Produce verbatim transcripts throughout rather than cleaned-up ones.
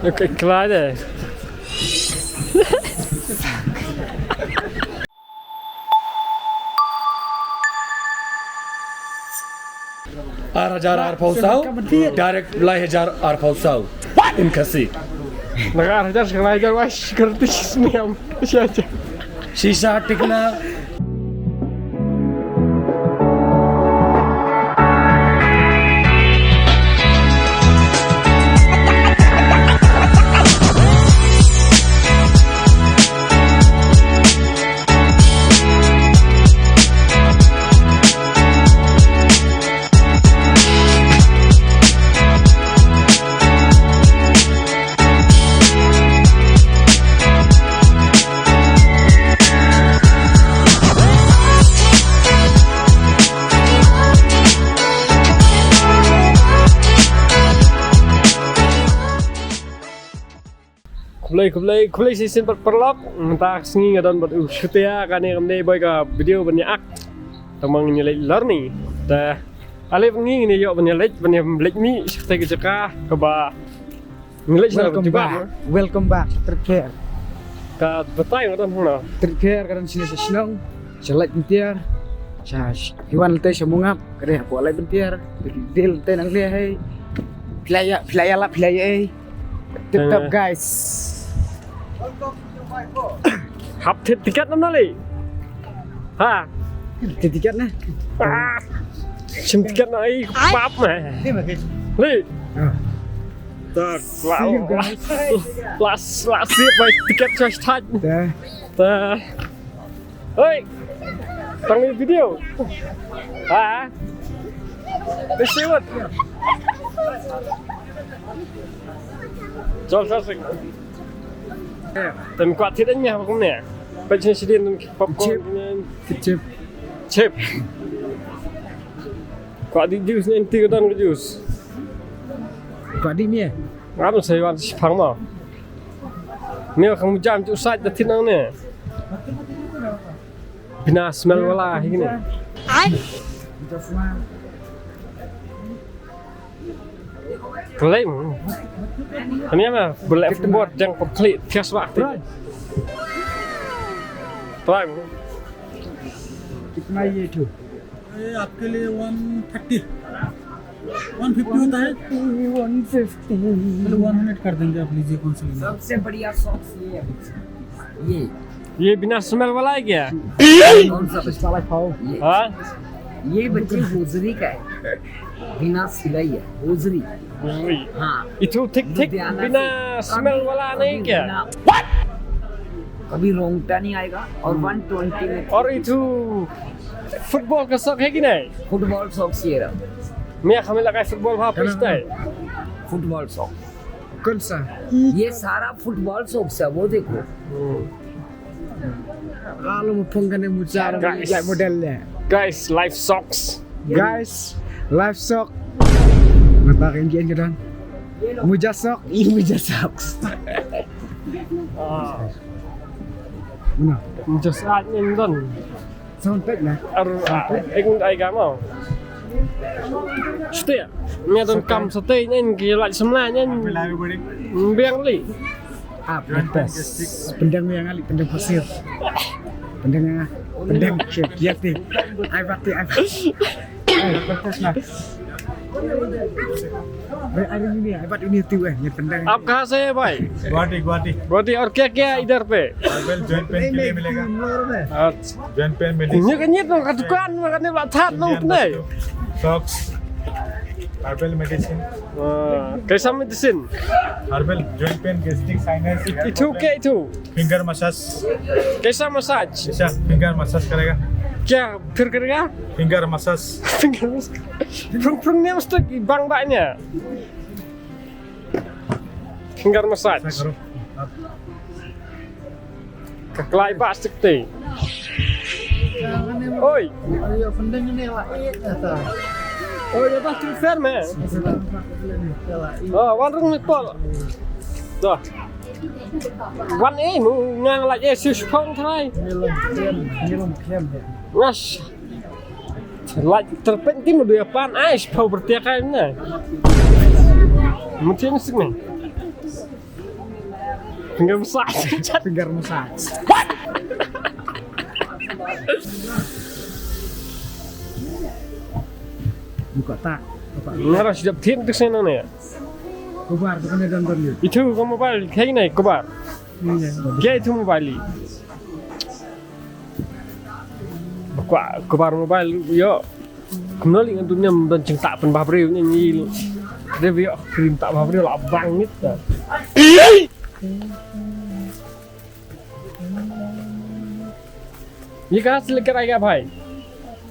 Okay, klar deh. Ar hajar arphew saw, direct lai hajar arphew saw. In Khasi. Naka ar hajar, sha lai hajar, wai, security sniam. Sha hajar. Shisha tikna. Khublei, khublei, khublei shisien bad paralok. Mynta ka sngi nga don bad u Shutia, kane kam dei boi ka video ban ïa ak. Tang ba ngin ïa leit lorni. Te ale ban ngi ngin ïa ïoh ban ïa leit, ban ïa leit mih sha katei ka jaka kaba ngin leit sha Welcome back. Welcome back. Trip Fair. Ka batai nga don hangno. Trip Fair ka don shane sha shnong. Sha Laitumtiar. Sha sh-, Iwan late sha Mongap. Ka dei hapoh Laitumtiar. Dil late nangne hei. Phi la ïa, phi la ïa lap, phi la ïa ei. Tip top, eh, guys. Hap thied tiket nam na lei? Ha? Thied tiket na? Ah. Shim tiket na, ai, pap ma. Lei. Ah. Tak, see you guys. Last, last seat, bai tiket choice tag. Dah. Dah. Hoi. Tang video. Ha? Besi wat. Jol sa sing. Tem kwah thied nya ba kumne. Pynshai shidien tem popcorn. Chip. Nya. Chip. Chip. Kwah dih juice nya, enti ka don ka juice. Kwah dih mia. Ngam sa wan shipang mo. Mia kham jam tu sait da thied nangne. Bina smell wala hi kine. Ai. Klei mo. Ani ama, bele football jang pop klik, thias wak ti. Try mo. कितना ये ठो? ये आपके लिए one thirty. One fifty होता है? One fifty. चलो, one hundred कर देंगे, आप लीजिए, कौन सा लेना है? सबसे बढ़िया सॉक्स ये है। ये। ये बिना स्मेल वाला है क्या? कौन सा बच्चा? ये। हाँ? ये बच्चे होजरी का है, बिना सिलाई है, होजरी। होजरी। हाँ। Itu thick thick, लुधियाना से। बिना स्मेल वाला नहीं क्या? कभी बिना, कभी रोंगटा नहीं आएगा और वन ट्वेंटी में। और itu football का सॉक्स है कि नहीं? फुटबॉल सॉक्स ये रहा। Mia kham ïa lehkai football ha, pista. Football socks. कौन सा? ये सारा फुटबॉल सॉक्स है, वो देखो। Hmm. Alo mo phong kane muja, guys. Like model le. Guys, life socks. Guys, life sock. Mata kan gian ka don. Muja sock, i muja socks. Ah. Mana? Muja socks ni don. Sound pack na. Ar, ah, ek minit ai ka mo. Shutia. Mia don kam sate nyen ki lait samla nyen. Biang li. Ap lepas. Pendang yang ali, pendang pasir. Pendang yang, pendang ke, kiat ti. Ai bak ti, ai bak. Ai, lepas na. Ai, ai, ini, ai bak ini tu, eh, yang pendang. आप कहाँ से है भाई? गुवाहाटी, गुवाहाटी। गुवाहाटी। और क्या क्या है इधर पे? हर्बल जॉइंट पेन के लिए मिलेगा। अच्छा। Joint pain medicine. Nyit nyit nong ka dukan, makan ni lah that nong ne. Socks, herbal medicine. Ah, kaisa medicine? Herbal joint pain, gastric, sinus. Itu ke itu? Finger massage. Kaisa massage? ऐसा finger massage करेगा। क्या फिर करेगा? Finger massage. Finger massage. Prung prung ne mesti bang banya. Finger massage. ऐसा करो। Ka klai ba stik te. Oi. Oi, ya ba tu fer me. Oh, wan rung ni pol. Dah. Wan eh mu ngang la eh sus phong trai. Ngas. Like terpenting mu dua pan ai sepau bertiakan na. Mungkin sik me. Finger massage. Finger massage. Buka tak. Buka. Nara sejap tin tu sana ni. Kubar tu kena dandan ni. Itu kau mobile, kayak ni kubar. Ni ya. Kayak itu mobile. Bakwa kubar mobile yo. Kumno lei ngan dunia ban jingtah pynbha briew ni ni. Review krim tah bha briew la bang ngit ta. ये कहाँ से लेकर आएगा भाई?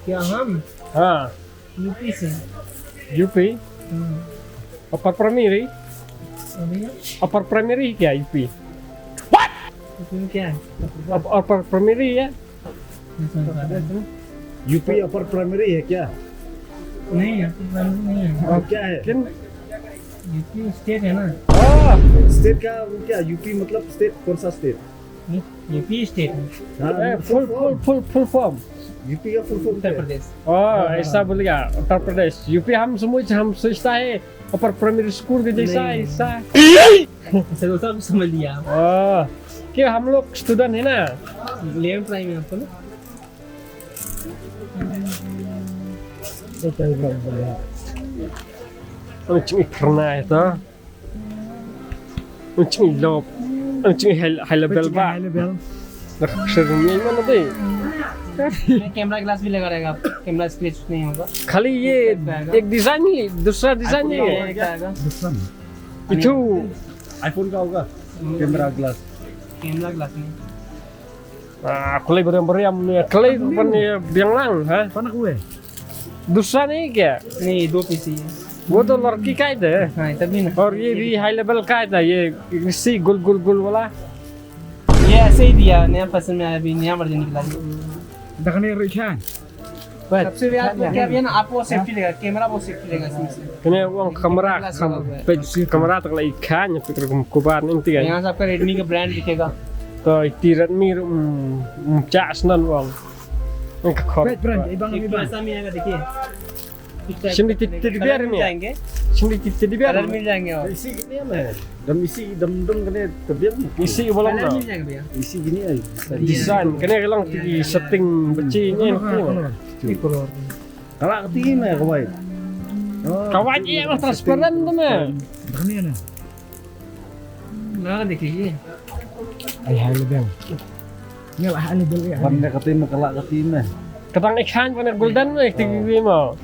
क्या हम? हाँ। UP से। यूपी? हम्म। Upper primary? अभी? अपर प्राइमरी क्या यूपी? यूपी में क्या है? अप-, अपर प्राइमरी है। नहीं समझ पा रहे। यूपी अपर प्राइमरी है क्या? नहीं, अपर प्राइमरी नहीं है। और क्या है? किन? यूपी स्टेट है ना। हाँ। स्टेट का वो क्या? यूपी मतलब स्टेट, कौन सा स्टेट? यूपी स्टेट है। हाँ, ए, मतलब full, full form. Full, full, full form. UP का फुल फॉर्म क्या है? उत्तर प्रदेश। ओ, हाँ, ऐसा हाँ। बोल गया, उत्तर प्रदेश। यूपी हम समझ, हम सोचता है अपर प्राइमरी स्कूल के जैसा, नहीं। ऐसा। ऐसे तो सब समझ लिया। ओ, कि हम लोग स्टूडेंट है ना? इलेवन प्राइम है आपको ना? Ang ching pernah ito. Ang ching lop. Ang ching high, high level ba. High level. Nakaksar niya yung ano ba eh. Camera glass भी लगा रहेगा आपको, कैमरा स्क्रैच नहीं होगा। खाली ये एक डिजाइन ही, दूसरा डिजाइन ही है। ये एक आएगा। Different. Itu iPhone का होगा। Camera glass. कैमरा ग्लास नहीं। Ah, kulai beriam-beriam ni, kulai pan ni biang lang, ha? Panak gue. दूसरा नहीं क्या? नहीं, दो पीस ही है। वो तो लड़की का ही था। हाँ, तभी ना। और ये भी हाई लेवल का ही था, ये इसी गुल गुल गुल वाला। ये ऐसे ही दिया, नया फैशन में आया, अभी नया वर्जन निकला है। Dakane rikhan. But सबसे भी आपको क्या भी है ना, आपको सेफ्टी रहेगा, कैमरा बहुत सेफ्टी रहेगा इसमें से। Kane wang kamera, कैमरा लगा हुआ है। Kamera tak lai khan, pikir kum kubar ni tiga. यहाँ से आपका रेडमी का ब्रांड दिखेगा। To iti Redmi rum, um, chas nan wang. Ang ka khor. Pet brand, ibang, एक तो ibang। ऐसा भी आएगा, देखिए। Sini titi di biar ni। जाएंगे। Sini titi di biar। Colour मिल जाएंगे और। Isi gini ya, man. Dam isi, dam, dam kene tebiang. Isi bolong colour na। मिल जाएगा भैया। Isi gini ya। Design, kene lang ti setting beci ni. Color, color। Color। Kalau kati ni kawai। Kawai iya, mas, transparent tu, man। Kene na। ना देखिए। Ai high level. Ni lah high level ya. Pan ka kati me, kala kati me. Katang ikhan pan golden me, ti wi mo.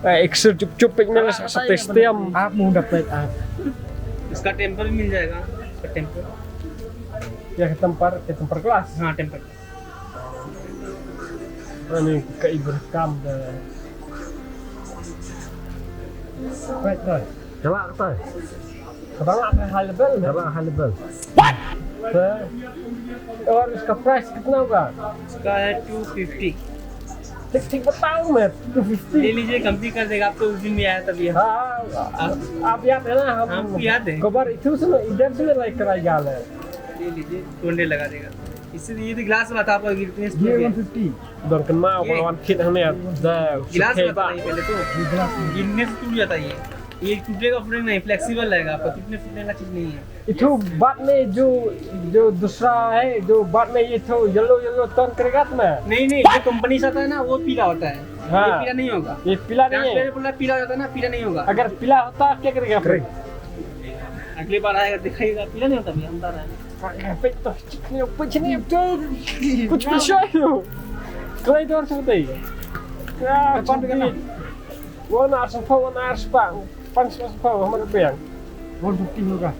Eh, iksur chup chup pek me sa sa testem. Ap mu dapat ap। इसका temper भी मिल जाएगा, इसका temper. Ya, ka temper, ka temper glass। हाँ, temper. Ani ka iber kam da. Right, right। Kala kata। Kata lah high level, man। Kala high level। What? और इसका प्राइस कितना होगा? इसका है टू फिफ्टी। ठीक, ठीक बताओ मैं, टू फिफ्टी। ले लीजिए, कम भी कर देगा, आप तो उस दिन भी आया तभी। हाँ, हाँ, आप याद है ना, हम आपको याद है? गोबर इधर से, इधर से लाइक कराई जा रहा है। ले लीजिए, टू हंड्रेड लगा देगा। इससे ये तो ग्लास वाला था, आपका गिफ्ट ये one fifty. Don kan mau ये kalau wan kit hanya da गिलास वाला था। नहीं, पहले तो ये ग्लास में। गिरने से टूट जाता है ये। ये टूटेगा फूटेगा नहीं, फ्लेक्सिबल रहेगा आपका, टूटने फूटने का चीज नहीं है। Itu bat ne jo, jo dusra hai, jo bat ne ye tho yellow yellow ton kare gat mein। नहीं, नहीं, जो कंपनी से आता है ना, वो पीला होता है। हाँ। ये पीला नहीं होगा। ये पीला नहीं है। ट्रांसपेरेंट बोला पीला हो जाता है ना, पीला नहीं होगा। अगर पीला होता, क्या करेगा फिर? अगली बार आएगा, दिखाइएगा, पीला नहीं होता भैया, हम बता रहे हैं। Pek to, pek ni, pek ni, pek ni, pek ni, pek ni. Kau itu harus betul. Ya, pan kena. Wan harus apa, wan harus apa. Pan harus apa, mana bang? Wan bukti juga.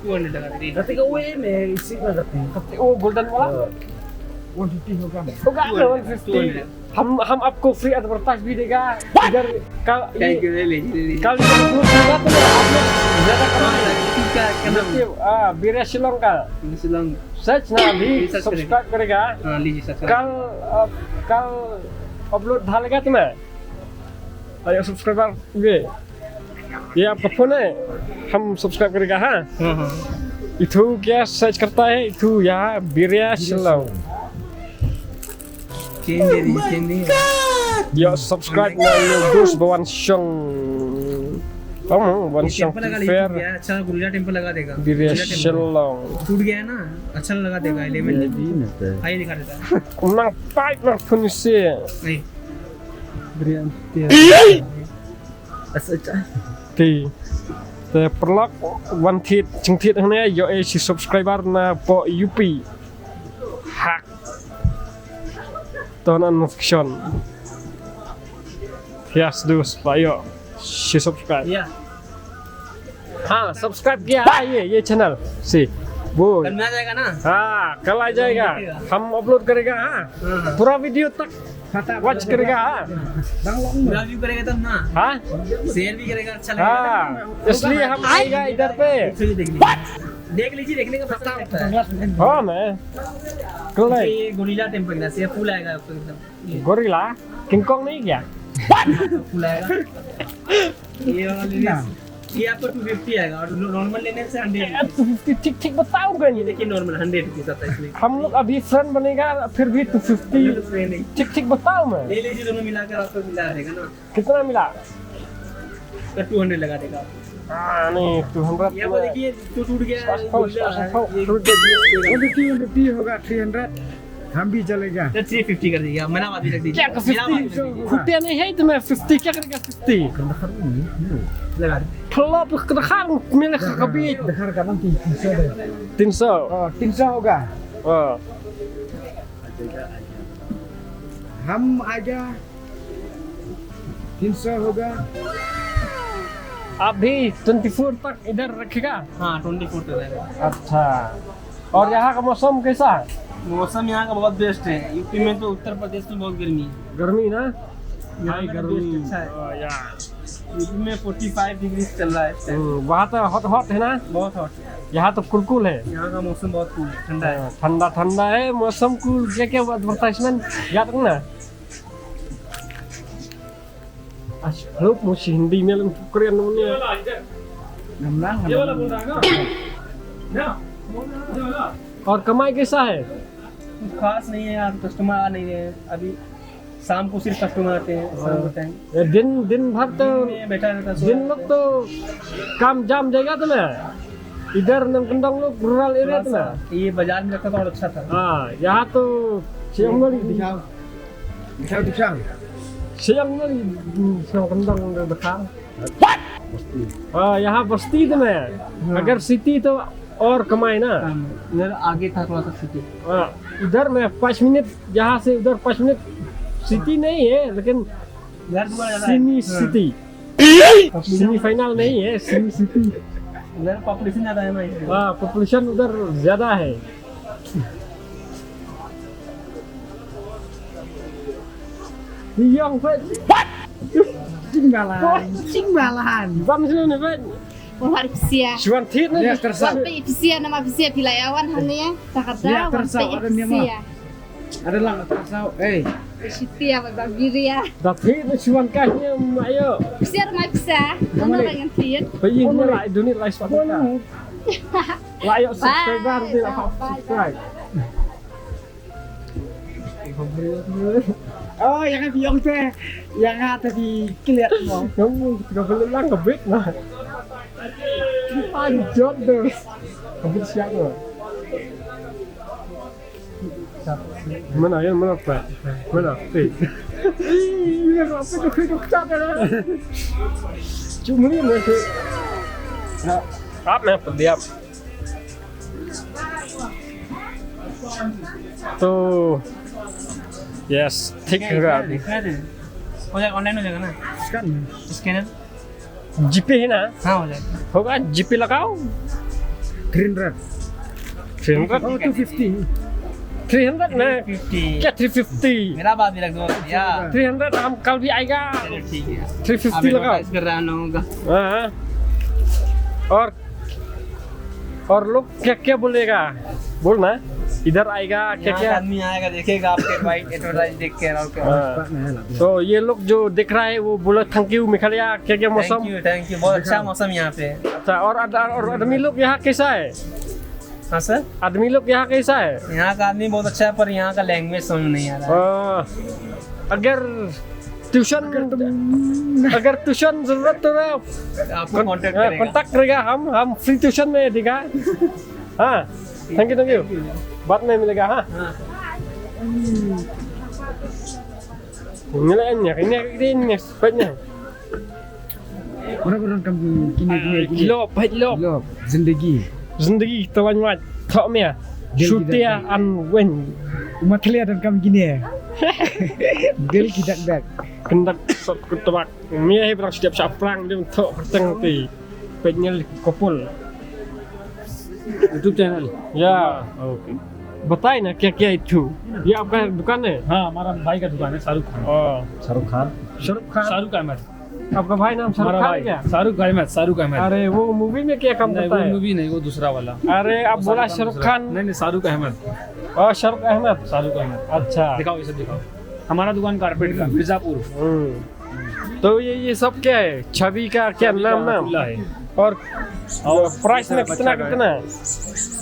Wan dah kata. Kata kau eh, me isi na kata. Kata, oh, golden wala? Wan bukti juga. Oh, enggak ada wan fifty. हम, हम आपको free advertise भी देगा। अगर कल, कल ये अपलोड होगा तो मैं आपको ज्यादा कमाऊंगा। ठीक है, क्या नाम है? हाँ, बीरा शिलोंग का। शिलोंग। सर्च ना अभी, सब्सक्राइब करेगा। हाँ, लीजिए, सब्सक्राइब। कल, अ, कल अपलोड डालेगा तो मैं। अरे, सब्सक्राइबर, ये, ये आपका फोन है? हम सब्सक्राइब करेगा, हाँ? हाँ, हाँ। Itu क्या सर्च करता है? Itu ya, बीरा शिलोंग। Change नहीं, change नहीं है। Yo, subscribe na yo, Gus Bawan Shong. Tama wan shang fair. Area Shillong. Tool gaya na, acha laga dega eleven. Aye dikha deta hai. Kumnang pipe na funise. Te paralok wan thied jingthied hangne ïoh ei shi subscriber na poh U P. Hak. Ton an notification. Yes, dus, la ïoh shi subscribe. हाँ, सब्सक्राइब किया है ये, ये चैनल से। वो करना जाएगा ना? हाँ, कल आ जाएगा। हम अपलोड करेगा, हाँ। पूरा वीडियो तक वॉच करेगा, हाँ। पूरा व्यू करेगा तब ना। हाँ। शेयर भी करेगा, अच्छा लगेगा। हाँ, इसलिए हम आएगा इधर पे। देख लीजिए, देखने का पता लगता है। हाँ, मैं कल ये गोरिल्ला टेम्पर ना, से फुल आएगा आपको एकदम। गोरिल्ला? किंग कॉन्ग नहीं क्या? फुल आएगा। ये वाला लेने से, ये आपको टू फिफ्टी आएगा और नॉर्मल लेने से हंड्रेड। यार, टू फिफ्टी ठीक ठीक बताओ गन। ये देखिए नॉर्मल हंड्रेड रुपीज आता है इसमें। हम लोग अभी फ्रेंड बनेगा, फिर भी टू फिफ्टी। फ्रेंड नहीं। ठीक ठीक बताओ मैं। ले लीजिए, दोनों मिलाकर आपको मिला देगा ना। कितना मिला? तो टू हंड्रेड लगा देगा आपको। हाँ, नहीं, टू हंड्रेड ये वो में देखिए, टूट, टूट गया है, ये टूट गया। वन फिफ्टी, वन फिफ्टी होगा, थ्री हंड्रेड। हम भी चलेगा। तो थ्री फिफ्टी कर दीजिए, मेरा बात भी रख दीजिए। क्या कर मेरा बात भी रख दीजिए। खुद नहीं है तुम्हें फिफ्टी, क्या करेगा फिफ्टी? लगा दे। थोड़ा बहुत दिखा, मैंने कभी दिखा का नाम तीन सौ दे। तीन सौ? हाँ, तीन सौ होगा। हाँ। हम आएगा। तीन सौ होगा। आप भी ट्वेंटी फोर तक इधर रखेगा? हाँ, ट्वेंटी फोर तक रहेगा। अच्छा, और यहाँ का मौसम कैसा है? मौसम यहाँ का बहुत बेस्ट है। यूपी में तो, उत्तर प्रदेश में बहुत गर्मी है। गर्मी ना? यहाँ का गर्मी। बेस्ट अच्छा है। यूपी में फोर्टी फाइव डिग्री चल रहा है इस टाइम। हम्म, वहाँ तो हॉट हॉट है ना? बहुत हॉट है। यहाँ तो कुल कुल है। यहाँ का मौसम बहुत कूल है, ठंडा है। हाँ, ठंडा ठंडा है मौसम, कूल। क्या क्या एडवर्टाइजमेंट याद रखना। Ash, hello, mo si Hindi में लम Korean में। ये वाला इधर। ये वाला बोल रहा है ना? ना। ये वाला। और कमाई कैसा है? कुछ खास नहीं है यार, कस्टमर आ नहीं रहे हैं। अभी शाम को सिर्फ कस्टमर आते हैं, शाम के टाइम। ये दिन, दिन भर तो दिन में बैठा रहता है, दिन लोग तो काम जाम जाएगा तुम्हें। इधर नमकंदोंग लोग रूरल एरिया में। ये बाजार में लगता तो और अच्छा था। हाँ, यहाँ तो दिखाओ। दिखाओ, दिखाओ। Siang ni, siang kendang dia dekat. What? हाँ, यहाँ बस्ती तो में। हाँ। अगर सिटी तो और कमाए ना। हाँ, इधर आगे था थोड़ा सा सिटी। हाँ, इधर में पाँच मिनट, यहाँ से उधर पाँच मिनट। सिटी नहीं है, लेकिन घर दुआर ज्यादा है। Semi city. सेमीफाइनल नहीं है, सेमी सिटी। उधर पॉपुलेशन ज्यादा है ना, इसलिए। हाँ, पॉपुलेशन उधर ज्यादा है। Young Fed. What? Chingbalan. Chingbalan. Bang sini ni Fed. Wan pisia. Chuan thit ni. Wan pisia, nama pisia pila ya wan hang ni ya. Takada wan pisia. Ada lang terasa, eh. Sitia ba biria. Da thit ni chuan ka ni ma yo. Pisia, nama pisia. Mana orang yang thit? Paying ni lah, duit lah, sepatutnya. Lah, ayo subscribe, bye, bye, bye. Subscribe. Oh, yang ada yang te, yang ada di clear mo. Kamu ka balik lang ka bit na. Panjot deh. Ka bit siap mo. Mana ya, mana pa? Mana? Ih, mana pa? Cuma ni. Apa yang pendiam? तो यस, ठीक है। हो जाएगा, ऑनलाइन हो जाएगा ना? Scan. Scanner. जीपे है ना? हाँ, हो जाएगा। होगा, जीपे लगाओ। Three hundred. Three hundred? ओ, टू फिफ्टी। थ्री हंड्रेड ना? Three fifty. क्या थ्री फिफ्टी? मेरा बात भी रख दो यार। थ्री हंड्रेड, हम कल भी आएगा। चलो, ठीक है। थ्री फिफ्टी लगाओ। एडवर्टाइज कर रहा है हम लोगों का। हाँ। और और लोग क्या क्या बोलेगा, बोलना, इधर आएगा क्या क्या? आदमी आएगा, देखेगा आपके भाई एडवर्टाइज देख के और क्या। हाँ। तो ये लोग जो देख रहा है वो बोलो, थैंक यू मेघालय, क्या क्या मौसम? थैंक यू, थैंक यू, बहुत अच्छा मौसम यहाँ पे। अच्छा, और आदमी लोग यहाँ कैसा है? हाँ सर, आदमी लोग यहाँ कैसा है? यहाँ का आदमी बहुत अच्छा है, पर यहाँ का लैंग्वेज समझ नहीं आ रहा है। अगर ट्यूशन, अगर तुम अगर ट्यूशन जरूरत हो रहा है, आपको कॉन्टैक्ट करेगा। कॉन्टैक्ट करेगा, हम हम फ्री ट्यूशन में देगा। हाँ, थैंक यू, थैंक यू। बाद में मिलेगा, हाँ। Ngin ïa, ngin ïa, ngin ïa, ngin ïa. Ora ora kam kine kine kine. Kilo, peit lo. Lo, zindagi. Zindagi, talan wat. Thok mia. Shutia an wen. Umat klia dan kam kine. Dil ki dak dak. Kendak sot kutbak. Mia hi berang setiap saprang dia untuk perteng ti. Peit ngel kopol. YouTube channel। या। ओके। बताइए ना क्या क्या है तू। ये आपका दुकान है? हाँ, हमारा भाई का दुकान है, शाहरुख खान। ओ। शाहरुख खान। शाहरुख खान। शाहरुख अहमद। आपका भाई नाम शाहरुख हमारा खान है भाई क्या? शाहरुख अहमद, शाहरुख अहमद। अरे, वो मूवी में क्या काम नहीं, करता वो है? मूवी नहीं, वो दूसरा वाला। अरे, आप बोला शाहरुख खान। नहीं, नहीं, शाहरुख अहमद। ओ, शाहरुख अहमद। शाहरुख अहमद। अच्छा। दिखाओ, ये सब दिखाओ। हमारा दुकान कारपेट का, मिर्जापुर। हम्म। तो ये, ये सब क्या है? छवि का क्या नाम, नाम? अब्दुल्ला है। और और प्राइस में कितना, कितना है?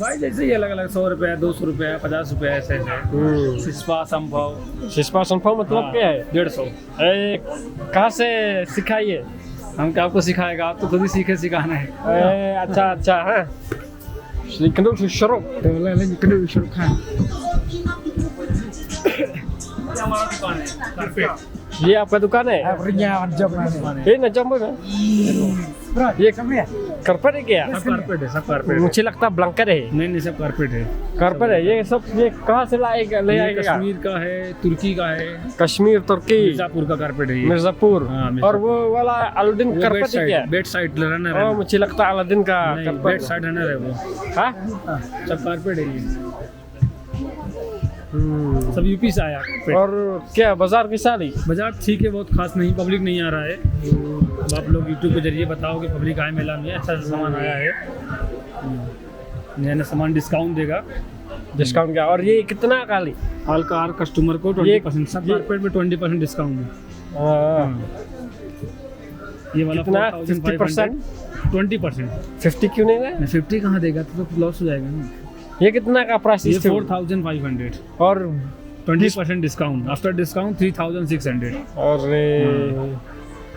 भाई, जैसे ही अलग-अलग, सौ रुपया, दो सौ रुपया, पचास रुपया, ऐसे, ऐसे। हम्म। शिशपा संभव। शिशपा संभव मतलब हाँ, क्या है? डेढ़ सौ। ए, कहाँ से सीखा ये? हम क्या आपको सिखाएगा? आप तो खुद ही सीखे, सिखाना है। ए, अच्छा, अच्छा, हाँ। Shu kynduh sha Shahrukh. To la la kynduh sha Shahrukh Khan. ये आपका दुकान है? आप रिंगा और जब माने। ये ना जब ना। ये कारपेट है क्या? सब कारपेट है, सब कारपेट है। मुझे लगता ब्लैंकेट है। नहीं, नहीं, सब कारपेट है। कारपेट है। ये सब, ये कहाँ से लाएगा, ले ये आएगा? कश्मीर का है, तुर्की का है। कश्मीर, तुर्की। मिर्जापुर का कारपेट है ये। मिर्जापुर। हाँ, मिर्जापुर। और वो वाला अलाउद्दीन वो कारपेट है क्या? Bed side, bed side runner है ओ, ना। मुझे लगता अलाउद्दीन का नहीं, कारपेट। बेड साइड रनर है वो। हाँ? सब कारपेट है ये। हम्म। सब यूपी से आया कारपेट। और क्या बाजार कैसा रही? बाजार ठीक है, बहुत खास नहीं, पब्लिक नहीं आ रहा है। अब आप लोग YouTube के जरिए बताओ कि पब्लिक आए मेला में, अच्छा सा सामान आया है। हम्म। नया नया सामान डिस्काउंट देगा। डिस्काउंट क्या? और ये कितना का ली? हर का, हर कस्टमर को ये ट्वेंटी परसेंट, सब ये कारपेट में ट्वेंटी परसेंट डिस्काउंट है। हाँ। हाँ। ये वाला कितना? Four thousand five hundred. Fifty percent? Twenty percent. Fifty क्यों नहीं है? नहीं, फिफ्टी कहाँ देगा? तो, तो लॉस हो जाएगा ना। ये कितना का प्राइस ये इसके? Four thousand five hundred. और twenty percent discount, after discount three thousand six hundred। अरे। हाँ।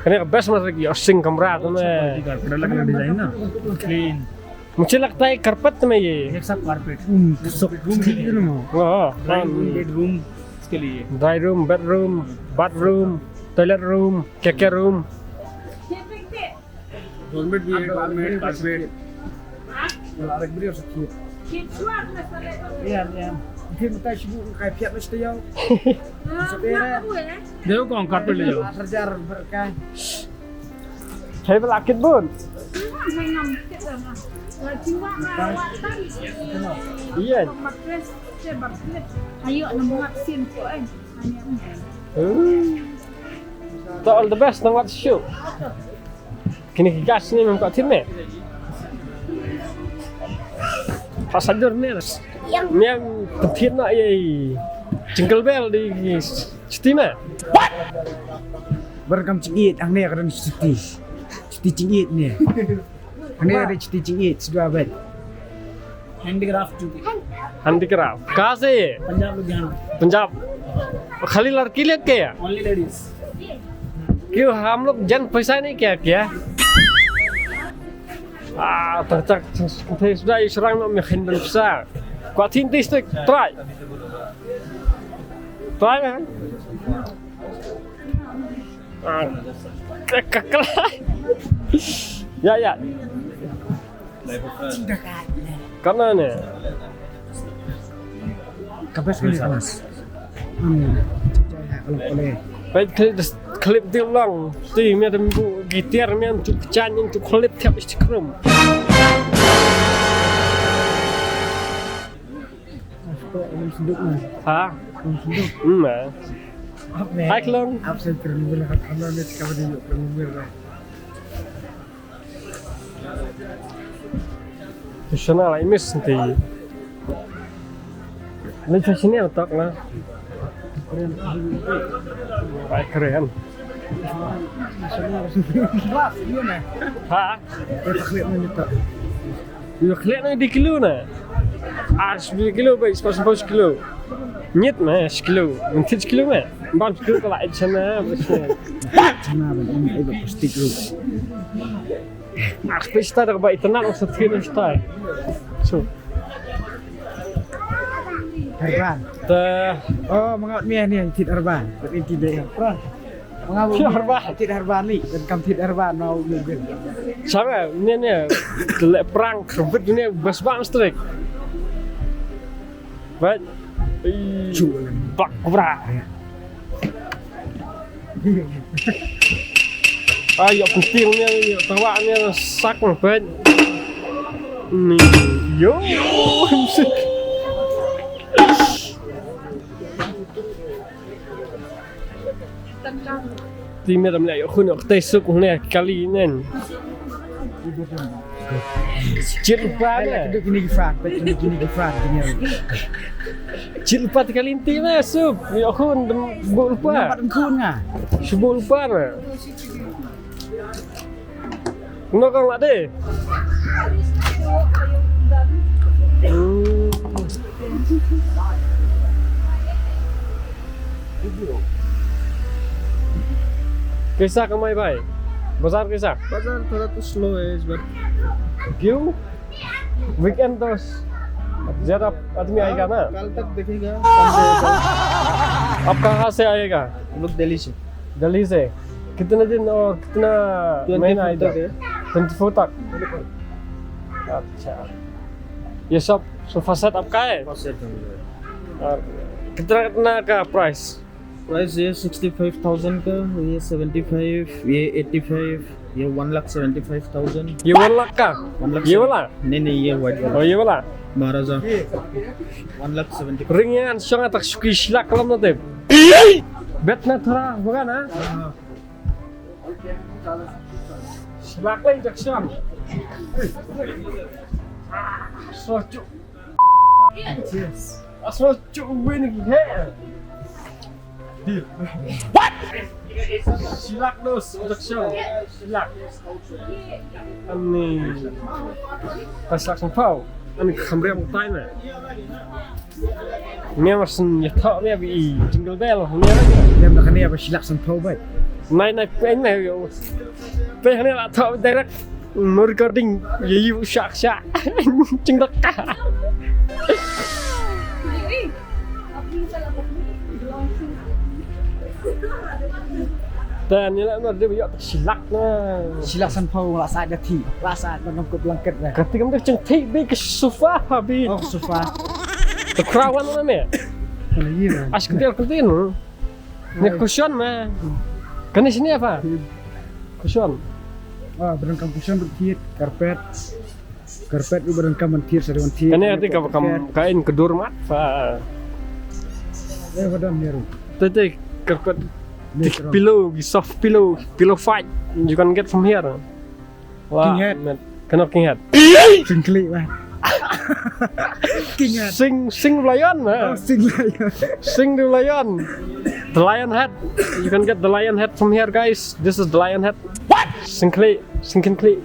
कने बेस्ट मत रखी, और सिंह कमरा तो मैं। क्वालिटी कारपेट, अलग अलग डिजाइन ना। क्लीन। मुझे लगता है कारपेट में ये। ये सब कारपेट। हम्म, सब रूम के लिए। हाँ, ड्राइंग रूम, हाँ। बेडरूम, इसके लिए। Drawing room, bedroom, bathroom, toilet room, क्या क्या रूम। डोरमेट भी है, doormat, carpet. Wala rek bri sakit. Iya, iya. Mungkin kita sibuk kai piat mesti yau. Saudara. Dia kong carpet ले जाओ। Kerja berkai. Hai, bela kit bun. Iya. Ayo, nemu vaksin tu, eh. Hmm. To all the best, nang wat shu. Kini ki gas ni mem ka thim me. Pasadur me. Mem thim na ye. Jingle bell di stima. What? Berkam cingit, ang ne kadang cuti. Cuti cingit ni. Ang ne ada cuti cingit, sudah abad. Handicraft joote। Handicraft. कहाँ से ये? पंजाब, लुधियाना। पंजाब। खाली लड़की लेके क्या? Only ladies। क्यों, हम लोग जन पैसा नहीं क्या, क्या? Ah, tak tak, tak sudah Israel nak makan dan besar. Kuatin tis tu try. Try kan? Ah, ke- ke- ke- Ya, ya. Kana ne? Ka best kali kelas. Hmm. Kalau boleh. Baik, clip, clip dia ulang. Ti, mi ada bu gitar, mi ada tu kecan, yang tu clip tiap Instagram. Ha? Hmm, eh. Hai, Klung. Absen terlebih lah, karena ni sekarang dia terlebih lah. Tu sana lah, imis nanti. Ni fashion ni otak lah. Baik, keren. Ha? Yu khlek na di kilo na. Ah, di kilo ba, ispas pas kilo. Nyet na, kilo. Mentit kilo na. Ban skul ka la ai chana, ba chana. Chana ban ai ba plastik ruh. Mak pista da ba ita na sa thir stai. So. Herban. Ta. Oh, mangat mia ni thit herban. Inti deh. Mangat mia thit herban li. Dan kam thit herban mau mungkin. Sama ni ni. Lek perang kerbit ni bas bang strik. Baik. Bak kubra. Ayo penting ni, ayo tawa ni sak pet. Ni yo. Ti me dam le yo khun ok te suk ne kali nen. Chit pa ne. Kini ki fat, kini ki fat, kini. Chit pa ti kali ti me suk. Yo khun bu pa. Nampat khun nga. Subu pa ne. Nokang lah deh. Hmm. Kaisa kamai bhai? Bazar kaisa? बाजार थोड़ा तो स्लो है इस बार। क्यों? वीकेंड तो ज्यादा आदमी आएगा ना? कल तक देखेगा। आप कहाँ से आएगा? हम लोग दिल्ली से। दिल्ली से। कितने दिन और कितना महीना आएगा? ट्वेंटी फोर तक। अच्छा। ये सब सोफा सेट आपका है? और कितना कितना का प्राइस? प्राइस ये सिक्सटी फाइव थाउजेंड का, ये सेवेंटी फाइव, ये एटी फाइव, ये वन लाख सेवेंटी फाइव थाउजेंड। ये वन लाख का? वन लाख ये वाला? नहीं नहीं, ये वाइट वाला। और ये वाला? Maharaja. One lakh seventy. Ring yang shong atak suki silak lam na te. Bet na thora hoga na. Silak lai jak shong. Sochu. Cheers. Asal cuk win lagi he. Deal. What? Silak dos, udah show. Silak. Ani. Pasak sempau. Ani kamera mutai na. Ni masih nyetok ni abi jingle bell ni. Ni makan ni apa silak sempau bai. Nai nai pen nai yo. Pen ni lah tok direct. No recording, ye yu shak shak. Ching dak. Ta ni la no de yok silak na. Silak san pau la sa da thi. La sa da ngam ko blanket na. Kati kam da ching thi bi ke sofa ha bi. Oh sofa. The crown na me. Kana yi na. Ash kdel kdel no. Ni cushion ma. Kani sini apa? Cushion. Ah, barang kam cushion berthit, karpet. Karpet u barang kam berthit, sari berthit. Kani ati ka kam kain kedur mat. Fa. Eh, badan ni ru. Tete karpet. Thick pillow, soft pillow, pillow fight. You can get from here. Wah, King Head. Kenapa King Head? Sing klik lah. King Head. Sing, sing lion lah. Oh, sing lion. Sing the lion. The lion head. You can get the lion head from here, guys. This is the lion head. What? Sing klik, sing klik.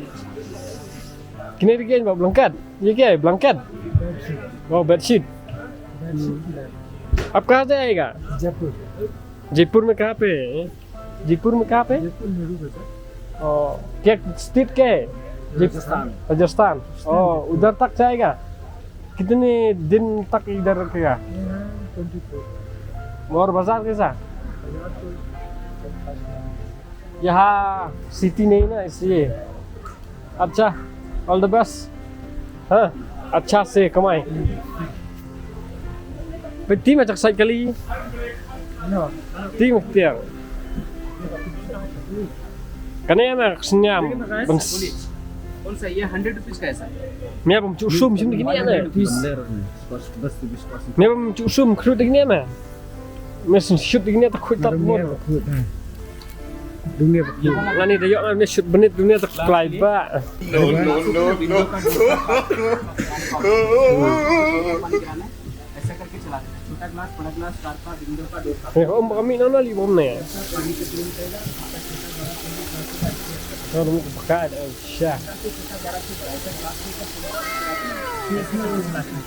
Kini lagi ba blanket. Ye ke blanket? Oh, bedsheet. Bedsheet. Aap kahan se aayega? Jaipur. Jaipur mein kahan pe? Jaipur में कहाँ पे? जयपुर में भी बेटा। ओ, क्या स्टेट क्या है? राजस्थान। राजस्थान। ओ, उधर तक जाएगा? कितने दिन तक इधर रखेगा? यहाँ ट्वेंटी फोर। और बाजार कैसा? बाजार तो यहाँ सिटी नहीं ना, इसलिए। अच्छा, all the best. हाँ, अच्छा से कमाए। Pe ti ma chak sai kali. Ti ma tiang. Kane ma sniam. कौन सा ये हंड्रेड रुपीज का है सर? मैं बम चुसुम सिम dikini ana. बस बस बीस परसेंट। मैं बम चुसुम khru dikini ana. मैं shoot dikini ta khut ta mo. Dunia bak. Ngani da yok ngani shoot benit dunia tak kelai ba. No, no, no, no. ऐसा करके चलाते हैं। छोटा ग्लास, बड़ा ग्लास, कार का, विंडो का, डोर का। Ni ko um kami na na li bom ne. Kalau mau buka ada sya.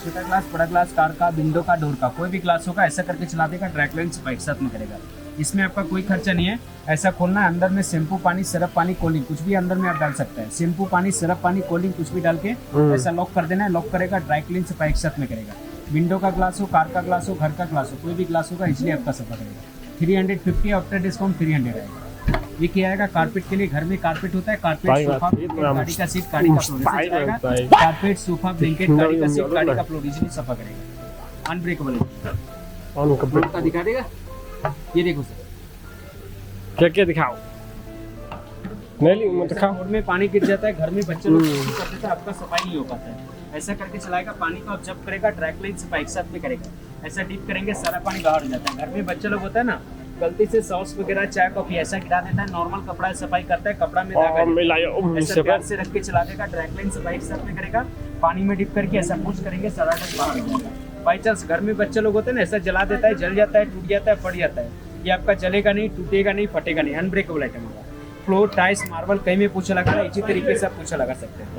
छोटा ग्लास, बड़ा ग्लास, कार का, विंडो का, डोर का, कोई भी ग्लास होगा, ऐसा करके चला देगा, ड्राई क्लीन सफाई एक साथ में करेगा। इसमें आपका कोई खर्चा नहीं है। ऐसा खोलना है, अंदर में शैम्पू पानी, सरफ पानी, कोल्ड ड्रिंक, कुछ भी अंदर में आप डाल सकते हैं। शैम्पू पानी, सरफ पानी, कोल्ड ड्रिंक, कुछ भी डाल के हम्म। ऐसा लॉक कर देना है। लॉक करेगा, ड्राई क्लीन, सफाई एक साथ में करेगा। विंडो का ग्लास हो, कार का ग्लास हो, घर का ग्लास हो, कोई भी ग्लास होगा, इजिली आपका सफा करेगा। Three hundred fifty, after discount three hundred आएगा। ये क्या आएगा? कारपेट के लिए, घर में कारपेट होता है, कारपेट, सोफा, ब्लैंकेट, गाड़ी का सीट, गाड़ी का फ्लोर, ऐसे चलाएगा। कारपेट, सोफा, ब्लैंकेट, गाड़ी का सीट, गाड़ी का फ्लोर, इजिली सफा करेगा। अनब्रेकेबल है। ऑन करके दिखा देगा। ये देखो सर, क्या क्या दिखाओ? नहीं, नहीं, मत दिखाओ। रोड में पानी गिर जाता है, घर में बच्चे लोग हम्म। कर देते हैं, आपका सफाई नहीं हो पाता है। ऐसा करके चलाएगा, पानी को ऑब्जर्व करेगा, ड्राई क्लीन, सफाई एक साथ में करेगा। ऐसा डीप करेंगे, सारा पानी बाहर हो जाता है। घर में बच्चे लोग होता है ना, गलती से सॉस वगैरह, चाय, कॉफी ऐसा गिरा देता है, नॉर्मल कपड़ा से सफाई करता है, कपड़ा में दाग आ जाता है। ऐसा प्यार से रख के चला देगा, ड्राई क्लीन, सफाई एक साथ में करेगा। पानी में डिप करके ऐसा पुश करेंगे, सारा डस्ट बाहर हो जाएगा। बाई चांस घर में बच्चे लोग होते हैं ना, ऐसा जला देता है, जल जाता है, टूट जाता है, फट जाता है, ये आपका जलेगा नहीं, टूटेगा नहीं, फटेगा नहीं, अनब्रेकेबल आइटम होगा। फ्लोर, टाइल्स, मार्बल, कहीं में पोछा लगाना, इसी तरीके से आप पोछा लगा सकते हैं।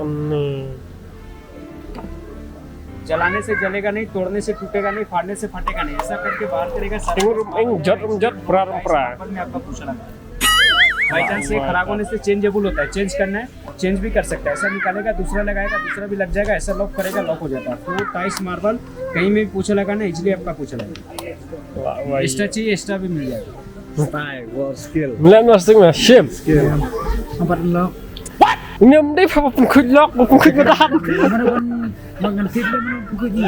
जलाने से जलेगा नहीं, तोड़ने से टूटेगा नहीं, फाड़ने से फटेगा नहीं। ऐसा करके बाहर करेगा, सारा eng rum eng, jot rum jot, pra rum pra. Marble में आपका पोछा लगा। बाई चांस ये खराब होने से चेंजेबल होता है, चेंज करना है, चेंज भी कर सकता है। ऐसा निकालेगा, दूसरा लगाएगा, दूसरा भी लग जाएगा। ऐसा लॉक करेगा, लॉक हो जाता है। फ्लोर, टाइल्स, मार्बल, कहीं में भी पोछा लगाना, इजिली आपका पोछा लगेगा। Extra चाहिए, extra भी मिल जाएगा। Style, wow, skill. Mlem na sting na shim. Skill. Nampat lock. Uni ym dei ba pynkhih lock, ba pynkhih madan. Mana ban, ban ngan tip le mana pynkhih ni.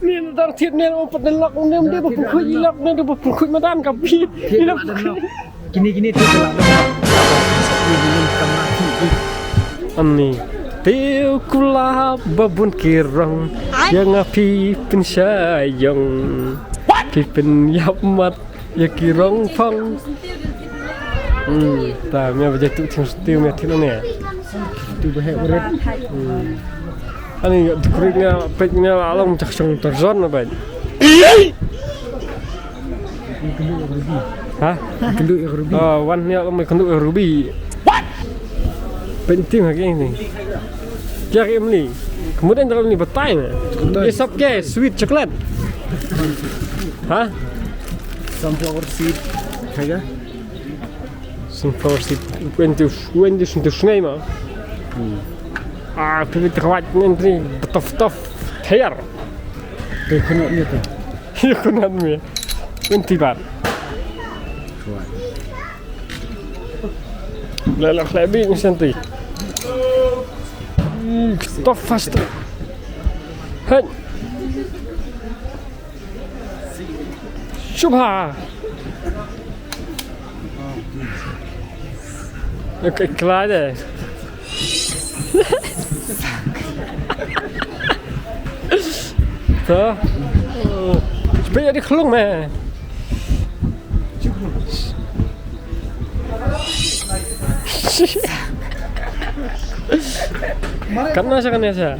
Ni na dar tip ni, ym pat lock, uni ym dei ba pynkhih lock, uni dei ba pynkhih madan ka phi. Tip madan lock. Kini, kini tip madan lock. Ni, ni kamera tip. Ani. Te u kulap ba bun ki rong, ïa nga phi pynshai ïong. Phi pynïap mat ïa ki rong phong. Hmm, ta, mia ba jatuh thiang stiu mia thiang ne. Tu ba heh bret. Hmm. Ani ïa tu kri nga pek nga along chak chong Tarzan na ba. Ha? Kynduh ïa ka Ruby. Oh, wan ïa ka Ruby. Painting ha kini. Kya ke Emily? Kemudian dalam ni batai na. Batai. Ye sap ke sweet chocolate. Ha? Sunflower seed. Kaya? Sunflower seed. When to, when to, to sngai ma. Hmm. Ah, pili tawat ni, tof tof. Hair. Coconut ni tu. Coconut ni. Twenty baht. Kuat. La la klebi ni senti. Stop fast. Hey. Shubha. Okay, klar deh. Sa. Spek ïa di khlung me. Kan na sa, kan na sa.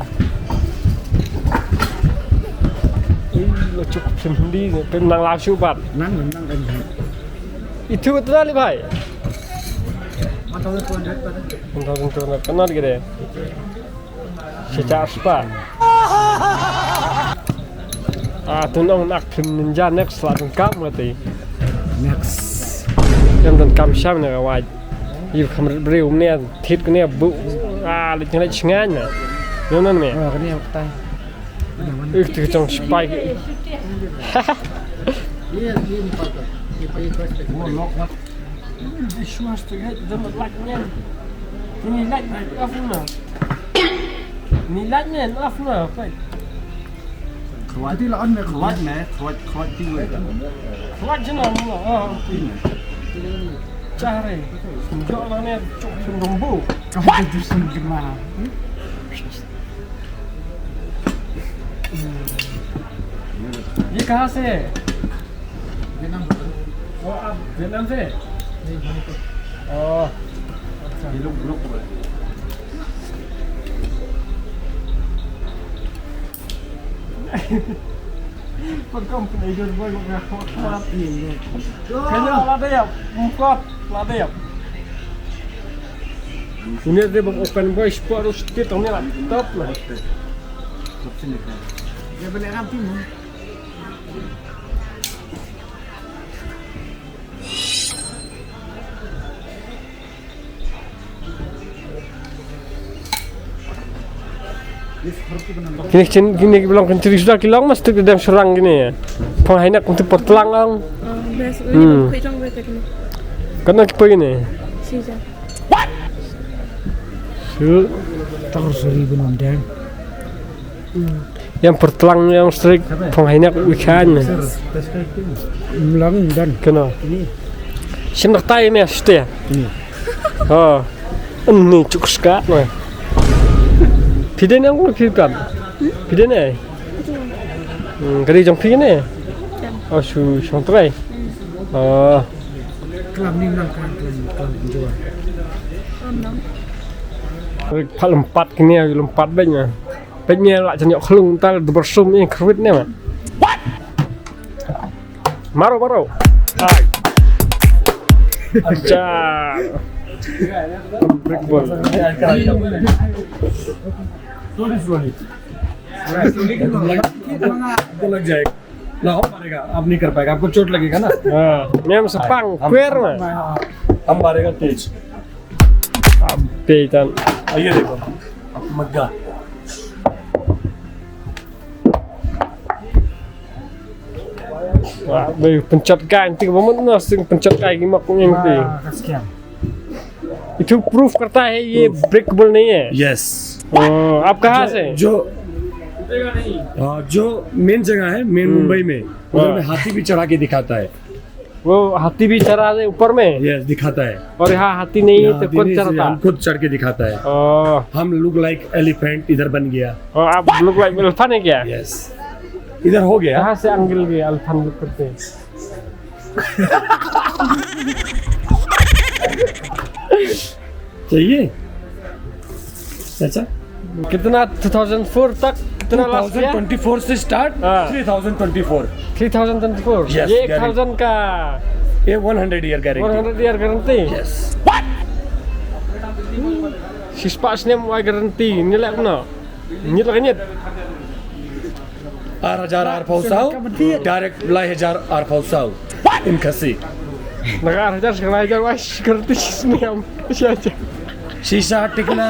Ui, lo chuk phin di, phin nang la shu bat. Nang, nang, nang. Itu betul kali, bhai. One thousand two hundred. One thousand two hundred. Kenal gitu ya? Secara spa. Ah, tu nong nak phim ninja next la tun kam mati. Next. Yang tun kam sham na waj. Yu kam breu ne thit ne bu. Ah, le chang le chngan na. Yang nan me. Oh, kani yang tai. Ih, tu chang spy. Iya, iya ni patut. Ni pakai cross. Shuwa tu ya, jangan like man. Ni like man, off na. Ni like man, off na. Khawat. Khawat me, khawat, khawat ti we. Khawat jena mo. Ah, ti me. Chare. Jok la ne, chok sum dombo. Khawat tu sum jema. ये कहाँ से है? वियतनाम से। वो आप वियतनाम से? नहीं, मणिपुर। ओह, अच्छा। ये लोग ब्लॉक कर रहे हैं। Kau kau pun ada boy kau kau kau. Kau lada ya, muka lada ya. Ini dia bang open boy sport tu speed tu ni lah top lah. Dia balik rapi ni. Kine ki chin, kine ki ba long kynjri suda ki long mah stick da dang shorrang kine. Phong Hainak kumtu por tlang ong. Hmm. Kano ki poi kine? Shu. Tor suri bunong dang. Ïa por tlang ïa stick Phong Hainak u khan. Mlang dan. Kano? Shim dak tai me shte. Ha. Ni chuk skat me. Phi dei ne ong phi pam? Phi dei ne? Hmm, ka dei jong phi ne? Oh, shu shong trai. Oh. Klam ni nang klam, klam, klam jua. Pha lem pat kine, lem pat bek ne. Bek ne la jan yok khlung tal de bersum ni khrwit ne ma. Maro, maro. Ai. Acha. Brick ball. Slowly, slowly. आपको लग जाएगा। ना, आप मारेगा, आप नहीं कर पाएगा, आपको चोट लगेगा ना। हाँ, मैं हम सपांग, हम, क्वेर में। हम मारेगा तेज। Ab pei tan. Ayo, देखो, मग्गा। Wah, bhai, pencet kai, nanti kamu mesti pencet kai, gimana punya nanti? Itu proof करता है ये ब्रेकेबल नहीं है। यस। ओ, आप कहाँ से? जो, जो, हाँ, जो मेन जगह है, मेन मुंबई में, उधर में हाथी भी चढ़ा के दिखाता है। वो हाथी भी चढ़ा है ऊपर में? यस, दिखाता है। और यहाँ हाथी नहीं है, तो खुद चढ़ता? हम खुद चढ़ के दिखाता है। ओ। हम लुक लाइक एलिफेंट इधर बन गया। और आप लुक लाइक एलिफेंट है क्या? यस। इधर हो गया। कहाँ से एंगल के एलिफेंट लुक करते हैं? चाहिए? चाचा? कितना टू थाउजेंड फ़ोर तक कितना लास्ट किया? टू थाउजेंड ट्वेंटी फ़ोर से स्टार्ट, हाँ। Three thousand twenty four. Three thousand twenty four. Yes, ये एक थाउजेंड का। ये one hundred year guarantee. One hundred year guarantee? Yes. Shispa snem wai garanti, ni lek no. Nyit lek nyit. Ar hajar ar pau saw, direct lai hajar ar pau saw. In Khasi. Naga ar hajar sekarang hajar wai garanti snem. Shisha tikna.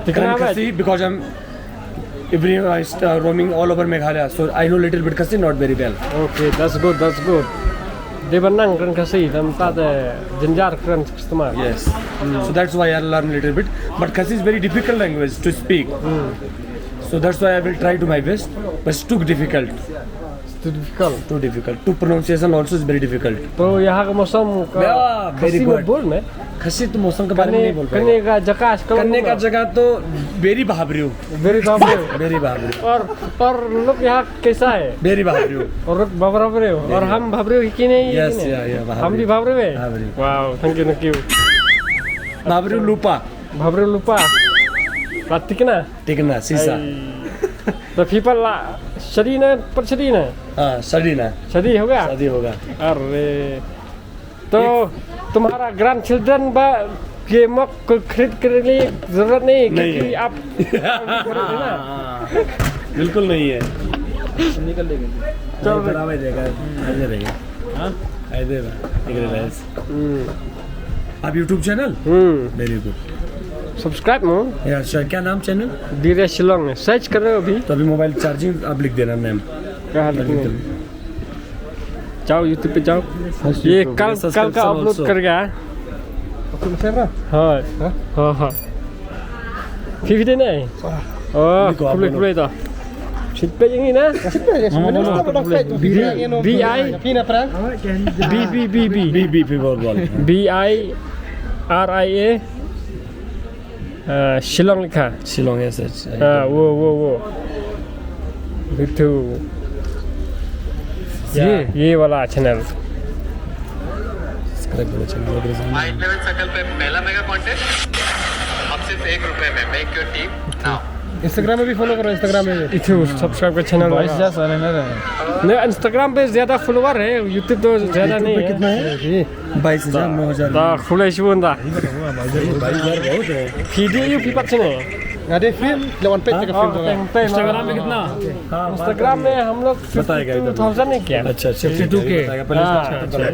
Tikna Khasi because I'm every, I st-, uh, roaming all over Meghalaya, so I know little bit Khasi, not very well. Okay, that's good, that's good. Dei ban nang kren Khasi, tam ta de jynjar kren customer. Yes. So that's why I learn little bit. But Khasi is very difficult language to speak. So that's why I will try to my best. But it's too difficult. Too difficult. Too difficult. To pronunciation also is very difficult. तो यहाँ का मौसम का खसी में बोल में। खसी तो मौसम के बारे में नहीं बोल पाएगा। करने का जगह आजकल करने का जगह तो बेरी भाबरियो। बेरी भाबरियो। बेरी भाबरियो। और, और लोग यहाँ कैसा है? बेरी भाबरियो। और लोग भाबरियो। और हम भाबरियो ही कि नहीं? यस, या, या, हम भी भाबरियो है? Wow, thank you, thank you. भाबरियो लुपा। भाबरियो लुपा। Plastik ना? Tikna, sisa. Ai. तो फीफा ला, शादी ना, पर शादी ना? हाँ, शादी ना। शादी हो गया? शादी होगा। अरे, तो तुम्हारा ग्रैंडचिल्ड्रन बा, ये मग को खरीद के लिए जरूरत नहीं, क्योंकि आप खरीदे ना। बिल्कुल नहीं है। निकल लेंगे। चल। नहीं, बराबर देगा। ऐसे रहेगा। हाँ? ऐसे रहेगा। निकल रहेगा। हम्म। आप YouTube चैनल? हम्म। Very good। सब्सक्राइब मो। या, सर, क्या नाम चैनल? धीरे शिलोंग है। सर्च कर रहे हो अभी? तो अभी मोबाइल चार्जिंग आप लिख देना नेम। क्या हाल है? जाओ YouTube पे जाओ। ये कल, कल का अपलोड कर गया। हाँ। हाँ, हाँ। Phi phi dei ne? Oh, khublei, khublei to. Shit peit ïa ngi na? B I B B B. B B B B. B B B B. B I R I A. Ah, Shillong likha. Shillong, yes, yes. Ah, wo, wo, wo. Itu. ये, ये वाला channel. Subscribe करो channel. Mind level circle पे पहला mega contest. अब सिर्फ एक रुपए में। Make your team now। Instagram में भी फॉलो करो, Instagram में भी। Itu subscribe का चैनल बाईस हज़ार सारे ना रहे। नहीं, Instagram पे ज्यादा फॉलोअर है, YouTube तो ज्यादा नहीं है। कितना है? बाईस हज़ार, नौ हज़ार। Da, khublei shibun da. बाईस हज़ार बहुत है। Phi dei aïu, phi pat sini? Nga dei film, lawan page ka film. Instagram में कितना? Instagram में हम लोग फिफ्टी टू थाउजेंड है क्या? अच्छा, अच्छा, फिफ्टी टू के। बताएगा, पहले हाँ। Start करो।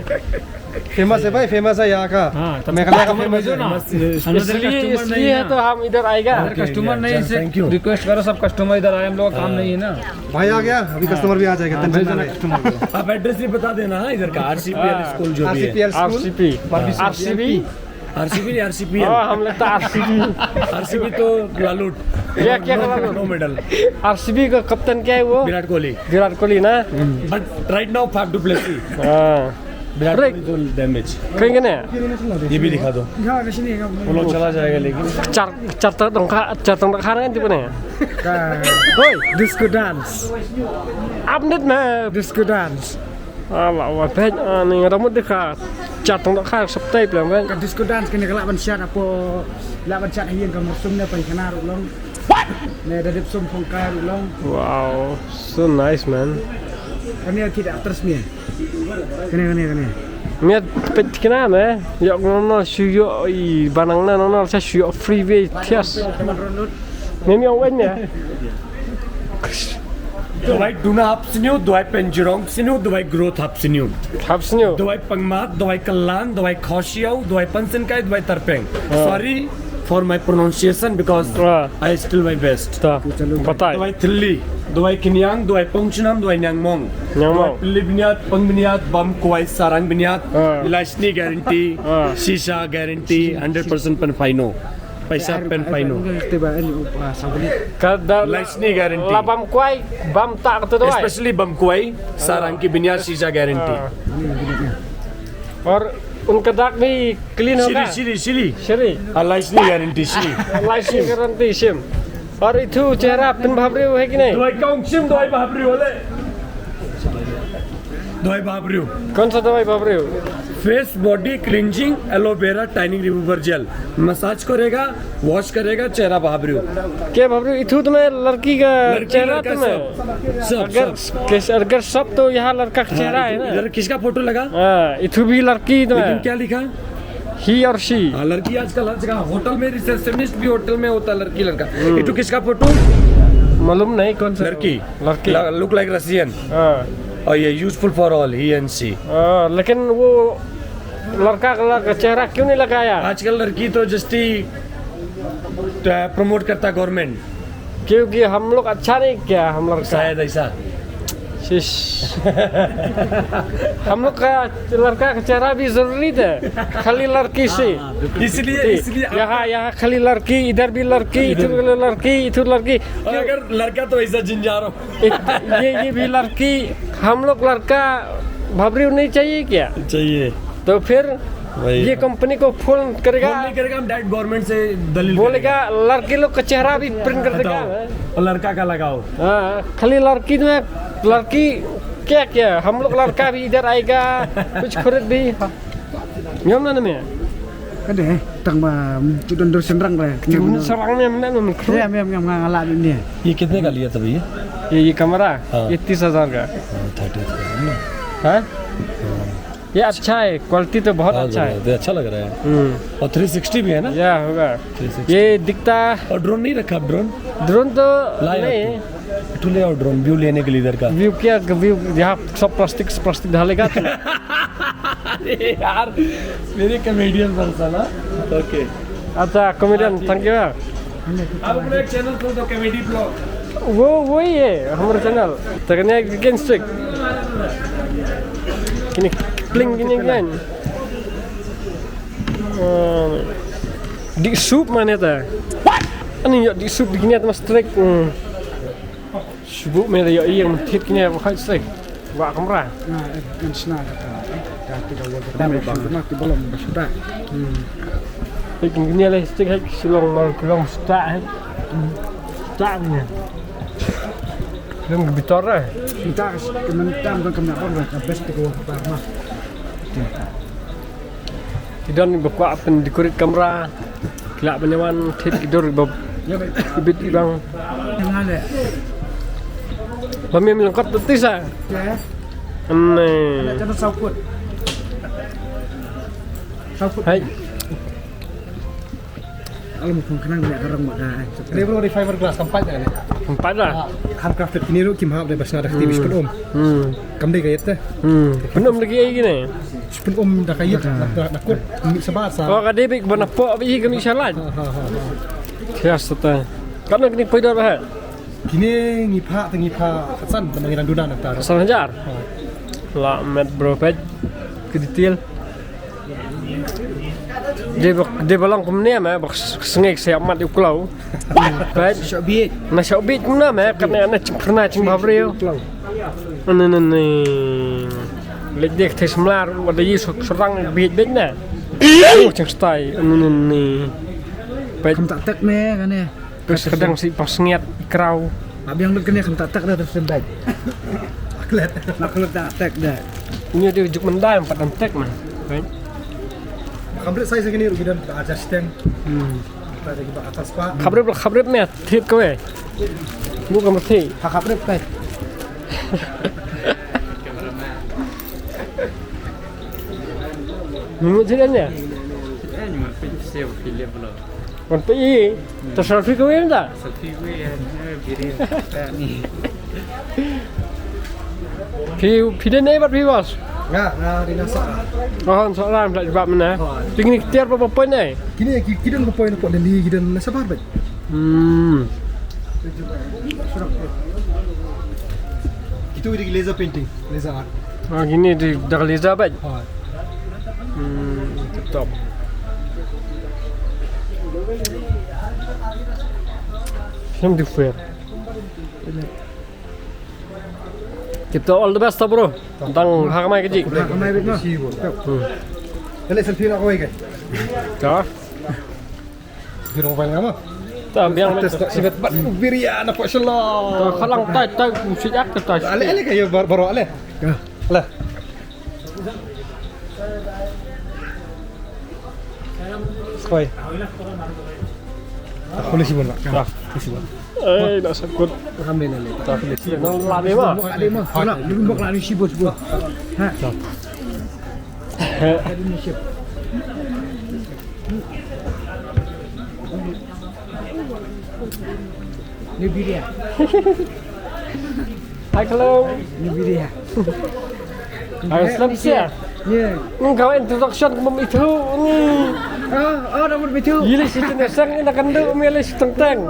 Famous है भाई, famous है यहाँ का। हाँ, तो मेघालय का famous है। इसलिए, इसलिए है तो हम इधर आएगा। कस्टमर नहीं, से रिक्वेस्ट करो, सब कस्टमर इधर आए, हम लोग का काम नहीं है ना। भाई आ गया, अभी कस्टमर भी आ जाएगा, टेंशन ना ले। आप एड्रेस भी बता देना, हाँ, इधर का आरसीपीएल स्कूल जो भी है। आरसीपीएल स्कूल। आरसीपी। आरसीबी। आरसीबी नहीं, आरसीपीएल। हाँ, हम लोग तो आरसीबी। आरसीबी तो लालूट। क्या, क्या नो, लालूट? No medal. आरसीबी का कप्तान क्या है वो? विराट कोहली। विराट कोहली ना? But right now Faf du Plessis. हाँ। विराट कोहली तो डैमेज। कहीं के नहीं? ये भी दिखा दो। वो लोग चला जाएगा लेकिन। चार, चार तक दंखा, चार तक दंखा ना, कितने? Oi, disco dance. Update na. Disco dance. Ala wa pek ani ramut dikha. Chatong da kha saptai plan ban. Ka disco dance kane ka lah ban shad apo, lah ban shad hian ka mursum ne paikana ruh long. What? Ne da dip sum phong kai ruh long. Wow, so nice, man. Kane ki da actress ne. Kane, kane, kane. Miat pet kina me. Yok no no shu yo i banang na no no sa shu yo freeway thias. Me mi ong wen ne. Dawai duna hap sniu, dawai penjirong sniu, dawai growth hap sniu. Hap sniu. Dawai pangmat, dawai kalan, dawai khoshiau, dawai pansenkai, dawai tarpeng. Ah. Sorry for my pronunciation because Ah. I still my best. Ta. Batai. Dawai thilli, dawai kiniang, dawai pongchinam, dawai nyangmong. Nyangmong. Dawai pilli biniat, pang biniat, bam kuai sarang biniat. Ah. Ilaishni guarantee, Ah. shisha guarantee, hundred percent pen faino. Paisa pen paino. Ka da Laishni guarantee. La bam kuai, bam tak tu dawai. Especially bam kuai, sarang ki biniat shisha guarantee. Ah. Aur unka daak bhi clean hoga? Shri, shri, shri. Shri. Ah, laishni guarantee, shri. Laishni guarantee, shim. Aur ithu chehra pen bhabri hai ki nahi? Dawai kaung shim, dawai bhabri wale. Dawai bhabri. Kaun sa dawai bhabri? Face body cleansing, aloe vera, tanning remover gel. Massage karega, wash karega, chehra bhabri. Kya bhabri? Ithu tumhe ladki ka chehra tumhe? Laki, ladka sab. Sab, sab. Agar sab to yahan ladka ka chehra hai na? Idhar kiska photo laga? Haan, ithu bhi ladki tumhe. Lekin kya likha? He or she. Haan, ladki aajkal har jagah hotel mein receptionist bhi hotel mein hota hai, ladki ladka. Ithu kiska photo? Malum nahi kaun sa. Ladki. Ladki. Look like Russian. Haan. Aur ye useful for all, he and she. Haan, lekin wo ladka ka chehra kyun nahi lagaya? Aajkal ladki to just hi, uh, promote karta government. Kyunki hum log accha nahi kya, hum log ka. Shayad aisa. Shish. Hum log ka ladka ka chehra bhi zaruri hai. Khali ladki se. Isliye, isliye yahan, yahan khali ladki, idhar bhi ladki, idhar bhi ladki, idhar ladki. Aur agar ladka to aisa jinjaro. Ye, ye bhi ladki, hum log ladka bhabri nahi chahiye kya? Chahiye. To phir ye company ko phone karega? Phone nahi karega, hum direct government se dalil karega. Bolega, ladki log ka chehra bhi print kar dega. Aur ladka ka lagao. Haan, khali ladki mein, ladki kya kya? Hum log ladka bhi idhar aayega, kuch kharid bhi. Niam na me? Ka dei, tang ba, tu don dur senrang re. Tu senrang ne, mena ne, mena. Ye, me, me, nga, nga la ni. ये कितने का लिया था भैया? ये, ये कमरा? हाँ। ये तीस हजार का। हाँ, थर्टी थ्री। हाँ? ये अच्छा है, क्वालिटी तो बहुत अच्छा है। बहुत, अच्छा लग रहा है। हम्म। और थ्री सिक्सटी भी है ना? या, होगा। Three sixty. ये दिखता। और ड्रोन नहीं रखा आप, ड्रोन? ड्रोन तो नहीं। Ithu le aao drone view lene ke liye idhar ka. View kya, view yahan sab plastic, plastic dalega tu. अरे यार, मेरे comedian बन साला। Okay. Accha, comedian, thank you. आप अपना एक channel खोल दो, comedy vlog. Wo, wohi hai hamara channel. To kane again stick. Kine pling kine again. Di soup mane ta. What? Ani yo di soup di kine ta mas trick. Shu buh me da ïohi ïa ka mynthit kine ba khait sek. Ba kamra. Na, eh, kan sna ka ta. Ka ti ka wa ka ta ba shu na ti ba long ba shu ta. Hmm. Hei kine leh sek hei ki long mal ki long sta hei. Sta ne. Long bitor eh. Kita ka mynta ka mynta ka best ka wa ka ta ma. Ki don ba kwah pyndecorate kamra. Ki lah ban ïawan thied ki dur ba ibit ibang. Ba mem lyngkot tisa. Anne. Hai. Alam khong khnang ïa ka rong ma ka ai. Kane bro, dei fiberglass, kam pat da kane. Kam pat da? Ah, handcrafted, kine ruh kim hap dei ba sngewbha da kti, hmm, bish pynum. Hmm. Kam dei ka ïet te. Hmm. Pynum da ki ei kine? Bish pynum da ka ïet, da, da, da kut, mih shabar sa. Oh, ka dei bik ba na pok bik hi ka mih shalait. Ha, ha, ha, ha. Yes, ta. Katno kine poi dor ba ha? Kine ngi phah, te ngi phah san, te ngi dang duna nangta. San hajar? Ha. La met bro, peit. Ki detail. Dei ba, dei ba long kumne ma, ba s-, sngi sa ïa mat ïa u kloi. Peit. Shoh biej. Na shoh biej kumne ma, katne na jingpyrna jingbhabriew. Kloi. Ane, ane, ane. Leit dei ka thei samla, wat dei ïa shoh, shoh rang biej biej na. Oh, jingstyle. Ane, ane, ane. Peit. Kham tak tak ne, kane. Ka sdang shi pang sngiat i kraw. Abiang lut kane kham tak tak da, ter sendai. Aklet. Nak lut tak tak da. Ini dia juk mendai empat entek mah. Kan? Kham rit sai sa kini rugi dan ka ajar siteng. Hmm. Kita ada kita atas, Pak. Kham rit, kham rit meh, thip kau eh. Bu kham rit. Ha, kham rit, Pak. Mimut sih kan ya? Eh, ni mah pin save ki level. Wan phi i, to selfie kawei mynta? Selfie kawei, eh, biri, eh, ni. Phi, phi dei ne bad phi bos? Nga, nga dei na Sohra. Oh, Sohra, mynta jubab mynta. Oh. Phi kine ki tiar ba ba poi ne? Kine ki, ki don ba poi na pok Delhi, ki don na shabar bad. Hmm. Kitu dei ki laser painting, laser art. Ah, kine dei da ka laser bad. Oh. Hmm, tip top. Same different. Tip top, all the best, bro. Tang ha kamai ka jik. Ha kamai ka jik. Hmm. Ele selfie na kawei ka. Ta. Biro bai ngam. Ta biang. Tes tak sibet bat birian apa selo. Ta khalang tai tai ku sijak ta tai. Ale, ale kayo bar-, baro ale. Ya. Ale. Koi. Ta, boleh sibun, Pak. Ta. Boleh sibun. Eh, dah sakut. Alhamdulillah. Ta, boleh sibun. Nang lari mah. Bok lari mah. Nak, lu bok lari sibun, sibun. Ha. Ta. Tadi ni sip. Ni biria. Hai, Khlung. Ni biria. Hai, Slam Sia. Ni. Ni kau introduction ke mem itu ni. Oh, oh, nombor itu. Yili si tengah sang ni nak kendu, yili si tengteng.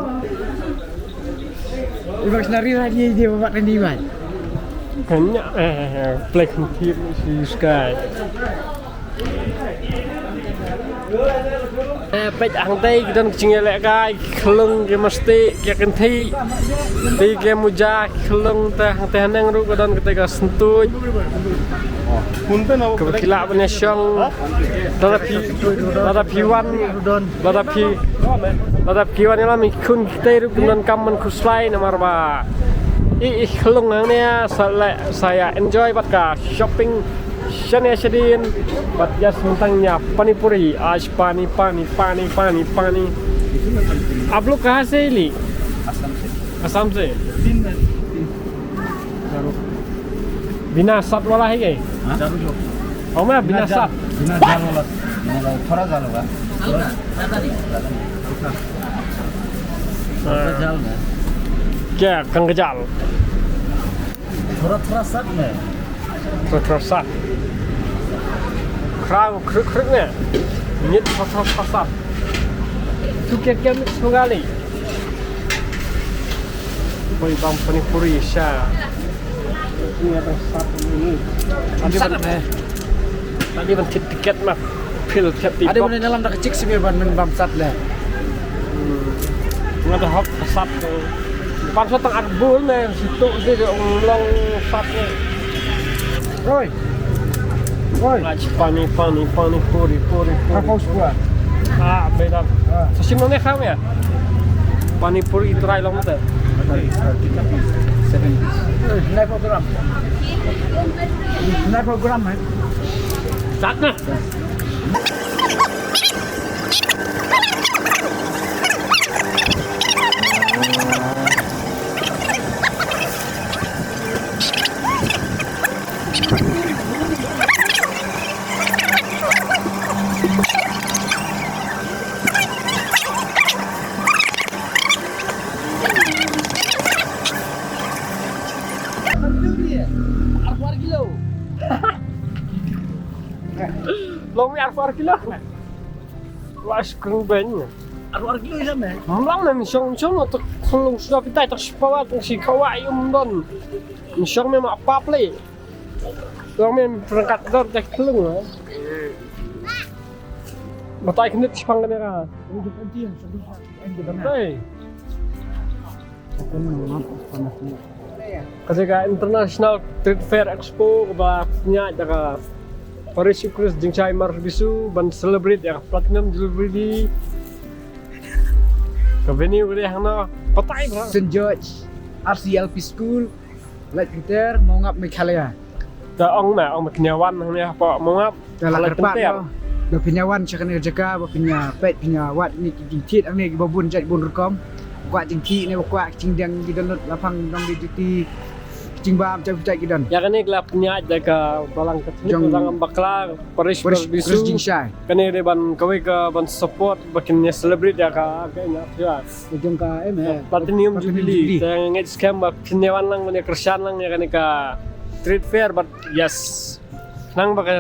Ibang senari lagi dia bawa tadi, Iban. Kanya, eh, plek mungkin si Sky. Eh, peit hangtei ki don ki jingïalehkai, ki khlung, ki masti, ki kynthih, ki, ki muja, ki khlung, te hangtei haneng ruh ka don kata ka syntuid. Kaba ki lah ban ïashong. Lada phi, lada phi wan, lada phi, lada phi wan ïalam ïa ki khun ki kynthei ruh kim donkam ban khuslai namar ba i, i khlung hangne sa leh, sa ïa enjoy bad ka shopping. Shane shadien, bad ïa sngewtang ïa pani puri, ash pani, pani, pani, pani, pani. आप लोग कहाँ से ले? आसाम से। आसाम से? तीन में, तीन। बिना साथ वाला है क्या? हाँ? और मैं बिना बिना जाल, साथ। बिना जाल वाला, मतलब, थोड़ा जाल होगा। हल्का, ज्यादा नहीं। हल्का। हाँ। हल्का जाल में। क्या, कंगजाल? थोड़ा, थोड़ा साथ में। Thra thra sat. Khraw khrik khrik ne. Nyit thra thra thra sat. Tu kya kya mix mangai. Bhai bam pani puri sha. Ni ada sat ni. Adi ban, adi ban tip tiket mah. Phil tip ti. Adi ban dalam dak chik simi ban bam sat le. Hmm. Nga da hok sat tu. Pan sa tang arbul ne, situ si de ong long sat ne. Oi. Oi. Aji pani, pani, pani puri, puri, puri. Apa usbua? Ah, beda. Ah. Sa sino ne kham ya? Pani puri try long te. Seven. Eh, nine program. Nine program, eh. Sat na. Arphew ar kilo. Long mi arphew ar kilo. Wah, skring beng. Arphew ar kilo isam eh. Mlang men shong shong tu khulung sudah pitai tak sipawa tu si kawa yum don. Shong me ma pap le. Long me perangkat don tak khulung. Batai khnit sipang kamera. Hey. Ka jaka International Trade Fair Expo kaba pynïaid da ka Parish Eucharist Jingshai Marbisu ban celebrate ïa ka Platinum Jubilee. Ka venue ka dei hangno? Batai bro. Saint George R C L P School, Laitumkhrah, Mawngap, Meghalaya. Ta ong ma, ong ma kynja wan hangne hapoh Mawngap. Te la kyrpad ba phin ïa wan sha kane ka jaka ba phin ïa peit phin ïa wad ne ki jingthied hangne kiba bun jait bun rukom. Kwah jingthied ne ba kwah ki jingdeng ki dohnud la phang dong ki juti ki jingbam jait jait ki don. Ïa kane ka la pynïaid da ka balang ka thlit jong balang bakla Parish Parish Parish Bisu. Jingshai. Kane dei ban kawei ka ban support ba kin ïa celebrate ïa ka ka ïa ka. Jong ka em eh Platinum Jubilee. Te ngeit skhem ba phin ïa wan lang ban ïa kyrshan lang ïa kane ka trade fair but yes. Nang ba ka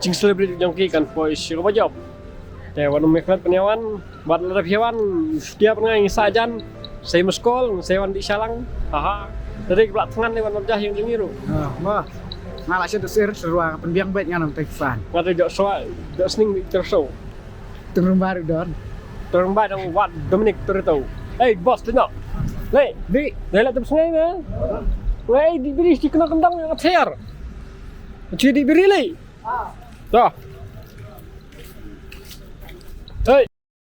jing celebrate jong ki kan poi shi kaba jop. Te wan me khmat pynïawan, wat la dep ïawan, stia pyngai ngi sa jan, sei muskol, sei wan di shalang. Aha. Tadi kebelak tngan ni wan jah yang jong iru. Ah, ma. Nga la shet sir serwa pynbiang bet ngan am tai fan. Nga dei jok soa, jok sning di terso. Teng rumbar don. Teng rumbar dong wat Dominic Torito. Hey, boss, tengok. Le, di, dah lah tepsengai meh. Ngai di biri si kena kendang yang ater. Cuy di biri le. Dah.